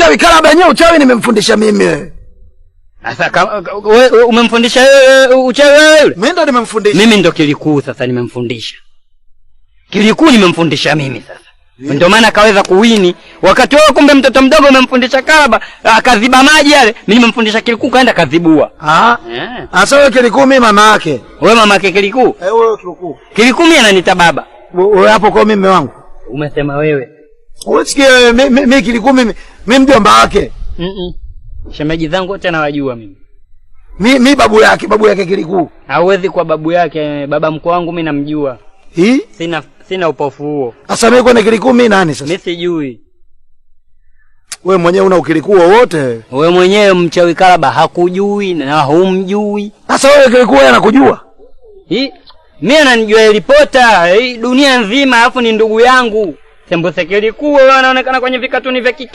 Mchawi Kalaba yenyewe uchawi nimemfundisha mimi wewe. Sasa wewe umemfundisha wewe uchawi wewe yule? Mimi ndo nimemfundisha. Mimi ndo Kilikuu sasa nimemfundisha. Kilikuu nimemfundisha mimi sasa. Ndio maana akaweza kuwini. Wakati wewe kumbe mtoto mdogo umemfundisha Kalaba, akaziba maji yale, mimi nimemfundisha Kilikuu kaenda kazibua. Ah. Eh. Sasa wewe Kilikuu mimi mama yake. Wewe mama yake Kilikuu? Eh, wewe Kilikuu. Kilikuu mimi ananiita baba. Wewe hapo kwa mimi mume wangu. Umesema wewe. Unasikia wewe mimi Kilikuu mimi mjomba wake. Shemeji zangu wote nawajua mimi. Mi babu yake, babu yake Kilikuu. Hauwezi kwa babu yake, baba mkwe wangu mimi namjua. Hii? Sina upofu huo. Sasa mimi kwenda Kilikuu mimi nani sasa? Mimi sijui. Wewe mwenyewe una ukilikuu wowote? Wewe mwenyewe mchawi Kalaba hakujui na humjui. Sasa wewe Kilikuu yeye anakujua? Hii mimi ananijua ripota hii dunia nzima, alafu ni ndugu yangu. Sembuse Kilikuu wewe anaonekana kwenye vikatuni vya Kikenya.